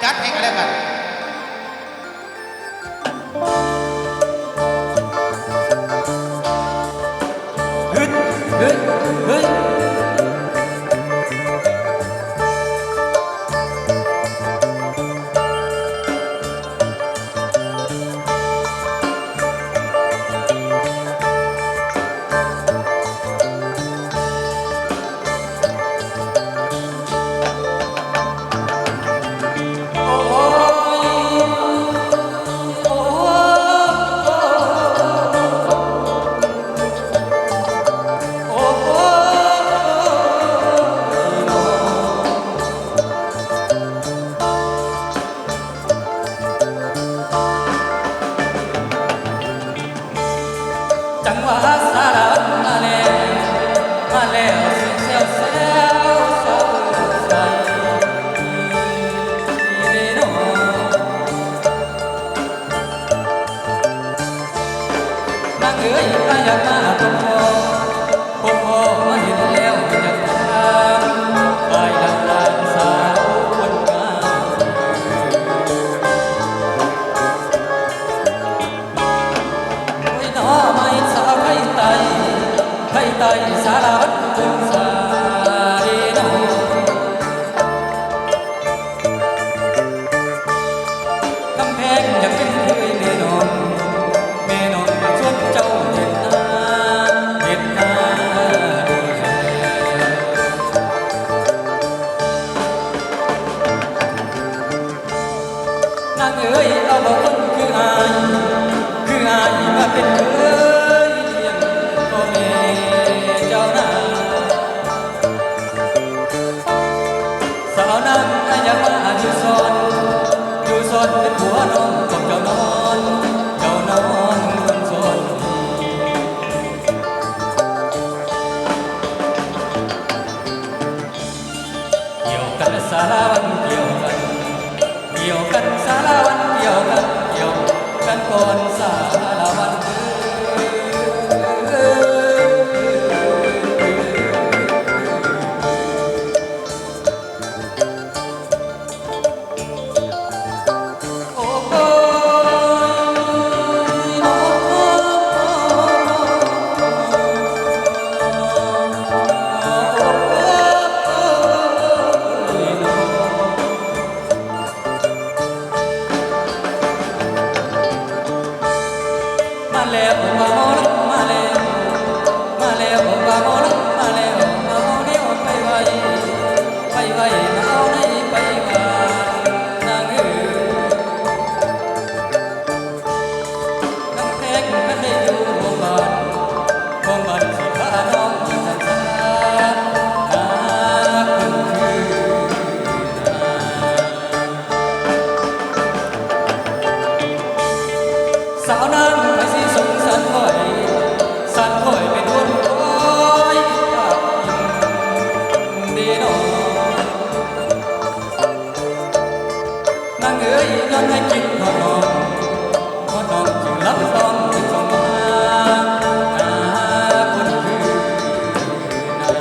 ອັດໃຫ້ກັນແລ້ວກັນ. ຮຶດ ຮຶດ ຮຶດ. ຈັງຫວະສາລະວັນມາແລ້ວ ມາແລ້ວ ແຊວໆ ສາວເອີຍ ສາວເອີຍ ເດ້ນ້ອງ. ນາງເອີຍ ອາຍຢາກມາພົບພໍ້ ພົບພໍ້ ມາເຫັນແລ້ວຢາກຖາມ ອ້າຍນາງຫຼານສາວຄົນງາມ. ໂອ້ຍ ໜໍ່ໄມ້ສາວໄທໃຕ້ ໄທໃຕ້ສາລະວັນວົງສາເດນ້ອງ. ກຳແພງຢາກເປັນເຂີຍແມ່ນ້ອງ ແມ່ນ້ອງມາຊວນເຈົ້າເຮັດນາ ເຮັດນາ. ນາງເອີຍ ເອົາບໍ່ຄົນຄືອ້າຍ ຄືອ້າຍມາເປັນເຂີຍລ້ຽງພໍ່ແມ່ເຈົ້ານາ. ສາວນາງອາຍຢາກມາຢູ່ສອນ ຢູ່ສອນເປັນຜົວນ້ອງຂອງເຈົ້ານອນ ເຈົ້ານອນສອນ. ກ່ຽວກັນສາລະວັນ ກ່ຽວກັນ ກ່ຽວກັນສາລະວັນ ກ່ຽວກັນ ກ່ຽວກັນກ່ອນສາລະວັນເອີຍ. ມາແລ້ວ ມາແລ້ວ ມາແລ້ວ ມາແລ້ວ ມາແລ້ວ ມາເອົາແນວໄປໄວ້ ໄປໄວ້ ມາເອົາໃນໄປຫວານນາງເອີຍ. ນາງແພງຄັນໄດ້ຢູ່ຮ່ວມບ້ານ ຮ່ວມບ້ານຊິພານ້ອງໄປສັນສານາຄົນຄືນາ. ສາວນາງໃຜຊິສົງສານຂ້ອຍ ສານຂ້ອຍເປັນຄົນຄອຍພາກພິງເດນ້ອງ. ນາງເອີຍ ຍ້ອນໃຫ້ຄິດຮອດນ້ອງ ຮອດນ້ອງຈຶ່ງລຳຮ້ອງເປັນສອງມາຫາຄົນຄືນາ.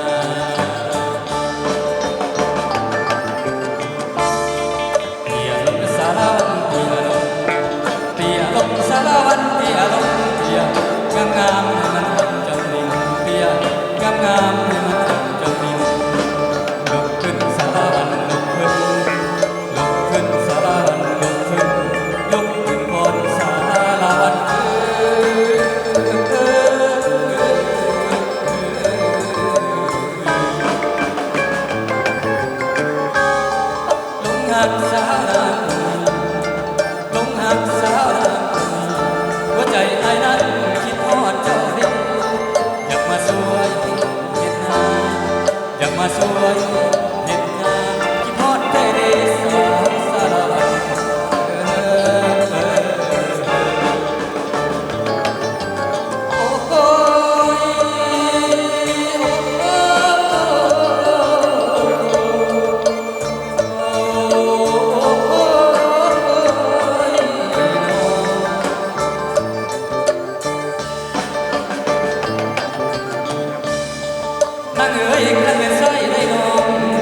ເຕ້ຍລົງສາລະວັນ ເຕ້ຍລົງ ເຕ້ຍລົງສາລະວັນ ເຕ້ຍລົງ ເຕ້ຍງາມໆ ໃຫ້ມັນເຈົ້າໜຶ່ງ ເຕ້ຍງາມໆ ໃຫ້ມັນເຈົ້າໜຶ່ງ. ລຸກຂຶ້ນສາລະວັນ ລຸກຂຶ້ນ ລຸກຂຶ້ນສາລະວັນ ລຸກຂຶ້ນ ລຸກຂຶ້ນກ່ອນສາລະວັນເອີຍ. ຫຼົງຮັກສາວນາງຄົນນີ້ ຫຼົງຮັກສາວນາງຄົນນີ້ ຫົວໃຈອ້າຍນັ້ນຄິດຮອດເຈົ້າເດ້ ຢາກມາຊ່ວຍເຮັດນາ ຢາກມາຊ່ວຍເຮັດນາ ຄິດຮອດແທ້ເດ້ສາວສາລະວັນເອີຍ. ນາງເອີຍ ຄັນແມ່ນຊາຍໃດນ້ອງ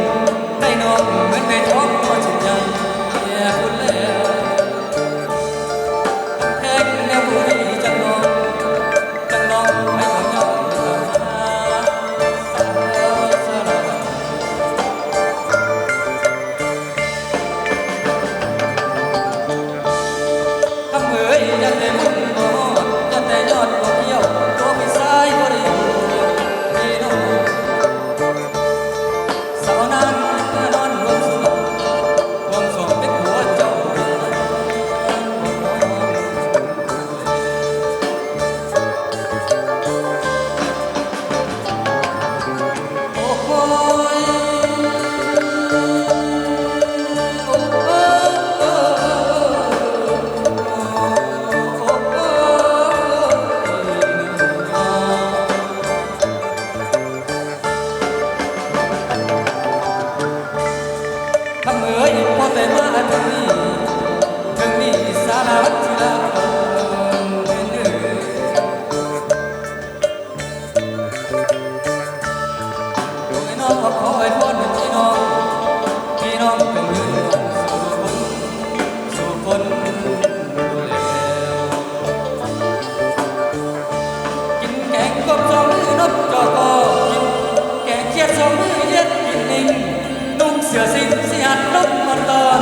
ເທື່ອສິ່ງຊິຫັດລົມມ່ວນຕອນ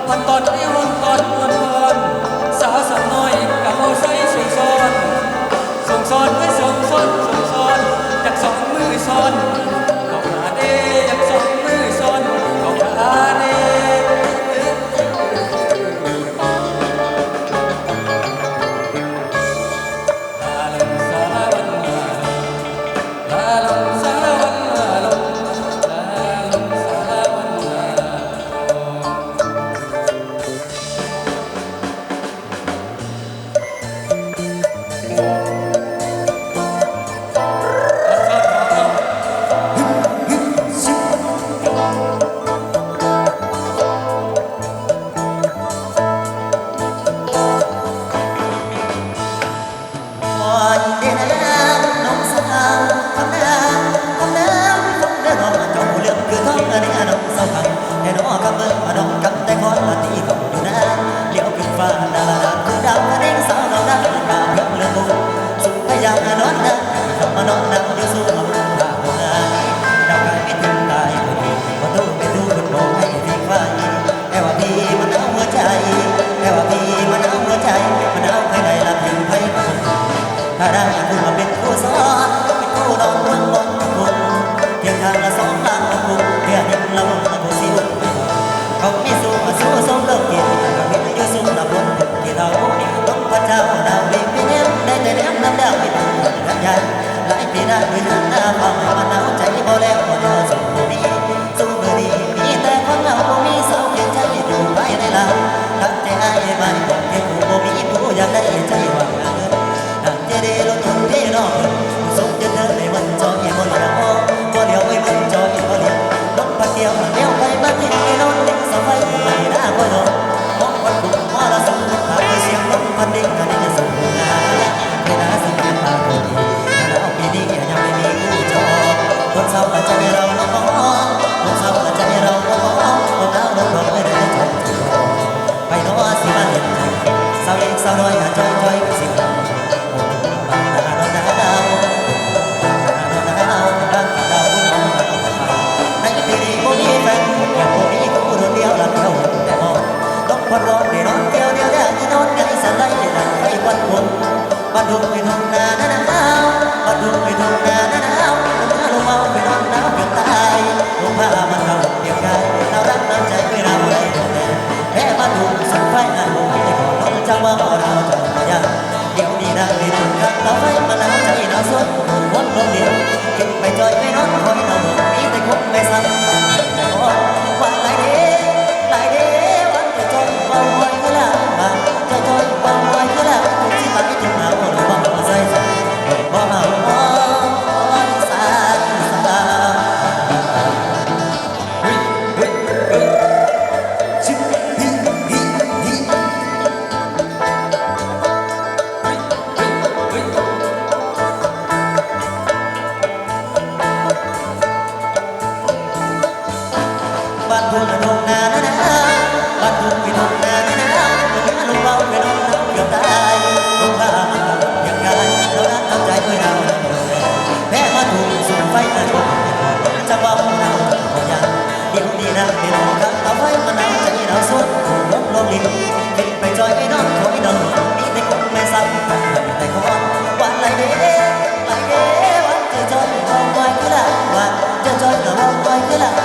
ມ່ວນຕອນໃນຫ້ອງກອນມ່ວນວອນ ສາວສາວນ້ອຍກະເວົ້າໃສ່ສົ່ງສອນ ສົ່ງສອນເອີຍ ສົ່ງສອນ ສົ່ງສອນ ຢາກສອງມືສອນເຂົ້າຫາເດ້ ຢາກສອງມືສອນເຂົ້າຫາເດ້. ແຕ່ວ່າພີ່ມັນເອົາຫົວໃຈ ແຕ່ວ່າພີ່ມັນເອົາຫົວໃຈ ມັນເອົາໃຜໄດ້ລະ ພິມໃຜກໍບໍ່ຮູ້ ຖ້າໄດ້ຢາກຮູ້ວ່າເປັນຄູສອນ ເປັນຄູນອນເມືອງບອນກັບຄຸນ ພຽງຂ້າງລະສອງລ້ານກໍຄຸ້ມ ເພື່ອຍິງລະມຸນລະຜູ້ຊິອຸບໄປ ເຂົາມີສູ່ມາສູ່ສົມເລີກກິນ ກໍມີຢູ່ຊຸມລະບົນ ທີ່ເຮົາບໍ່ມີ ລົມພະເຈົ້າໜາວລີບແນມ ໄດ້ແຕ່ແນມນຳດາວ ທີ່ເປັນເຮືອນໃຫຍ່ ຫຼາຍປີນານ ເວລາໜ້າເຝົ້າ ໃຫ້ມາໜາວໃຈ ບໍ່ແລ້ວບໍ່ແລ້ວ ສົມບໍ່ມີ ສູ່ມື້ນີ້ມີແຕ່ຄວາມເຫງົາ ບໍ່ມີສາວຄຽງໃຈຢູ່ພາຍໃນລາວ ທັງແຕ່ອ້າຍໝາຍບອກແຕ່ຜູ້ບໍ່ມີຜູ້ຢາກໄດ້ໃຈວ່າງເງິນ ນາງເຈເດລົດຍົນເພນອກ ສົມຈະເດີນໃນວັນຈອຍບໍ່ຫຼຽວ ບໍ່ຫຼຽວໄວ້ມັນຈອຍບໍ່ຫຼຽວ ລົມພັດແກ້ວແນວໄປມາຕິດໃນນອນ ສະໄບໜ້າບໍ່ຍອມ ມອງຄວັນຄຸມມໍລະສຸມ ພາໄປສຽງລົມພັດເດັງ ກະໄດ້ສົມຫາ ເວລາສິເປັນຕາບໍ່ດີ ໜາວປີນີ້ຍັງໄມ່ມີຜູ້ຈອງ ຄົນເສົ້າລະໃຈເຮົາບໍ່ມອງ ຄົນເສົ້າລະໃຈເຮົາບໍ່ມອງ ຄົນໜາວລົມດອກໄມ້ໄດ້ຈອງ ໃຜເນາະຊິມາເຫັນໃຈ ສາວເລັກສາວນ້ອຍໜ້າຈ່ອຍໆ ຄືຊິເອົາ ໃນປີນີ້ບໍ່ມີແຟນ ບໍ່ມີຄູ່ ໂດດດຽວລະດຽວແຕ່ມອງ ລົມພັດວອນໄດ້ນອນແກ້ວດຽວ ໄດ້ນອນໄຫງ່ສະໄລ ໄດ້ໄຟຄວັນຄົນ ບາດດົງໄປທົ່ງນາໜາວ ບາດດົງໄປທົ່ງນາໜາວ ລົງມາລົງເອົາໄປນອນໜາວເກືອບຕາຍ ລົມພາມັນເອົາປຽກກາຍ ໜາວຮັກໜາວໃຈໄປໜາວໄດ້ດອກແດ່ ແພ້ບາດດົງສຸມໄຟ ອາດບໍ່ມີກໍນອນຈະວ່າບໍ່ໜາວຈະບໍ່ຢ້ານ ດຽວນີ້ນາງໄປນອນກັບເຕົາໄຟ ມາໜາວໃຈໜາວສົດ ຄົນລົມດຽວ ຂຶ້ນໄປຈ່ອຍໄປນອນຄອຍເຕົາ ມີແຕ່ຄົນໄປສັ່ງ ໄປນອນ ວ່າຫຼາຍເດ້ ຫຼາຍເດ້ ວ່າຈະຈ່ອຍເວົ້າມວຍຄືລາວ ວ່າຈະຈ່ອຍເວົ້າມວຍຄືລາວ ຊິໄປເຖິງລາວ ບໍ່ໄດ້ເວົ້າໃສ່ ບໍ່ເອົາ ສາ ສາ ບາດທຸ່ງນາທົ່ງນານານາ ບາດທຸ່ງໄປທົ່ງນານານາ ເອົາເມຍລົງເວົ້າໄປນອນນຳເກືອບຕາຍ ລົງພາມັນກໍລົງພຽງກາຍ ເອົານາເອົາໃຈເອີຍນາວ ແພ້ມາທຸ່ງສຸມໄຟນາທຸ່ງ ຈະເວົ້ານາວບໍ່ຢ້ານ ດຽວນີ້ນາເປັນກັບເອົາໄວ້ມານາວໃຈນາວສຸດ ລົງລົງດິນ ຂຶ້ນໄປຈ່ອຍໄປນອນຄອຍນອນ ມີແຕ່ຄົນແມ່ນສັກ ແຕ່ຄອນ ວ່າຫຼາຍເດ້ ຫຼາຍເດ້ ວ່າຈະຈ່ອຍເວົ້າມວຍຄືລາວ ວ່າຈະຈ່ອຍເວົ້າມວຍຄືລາວ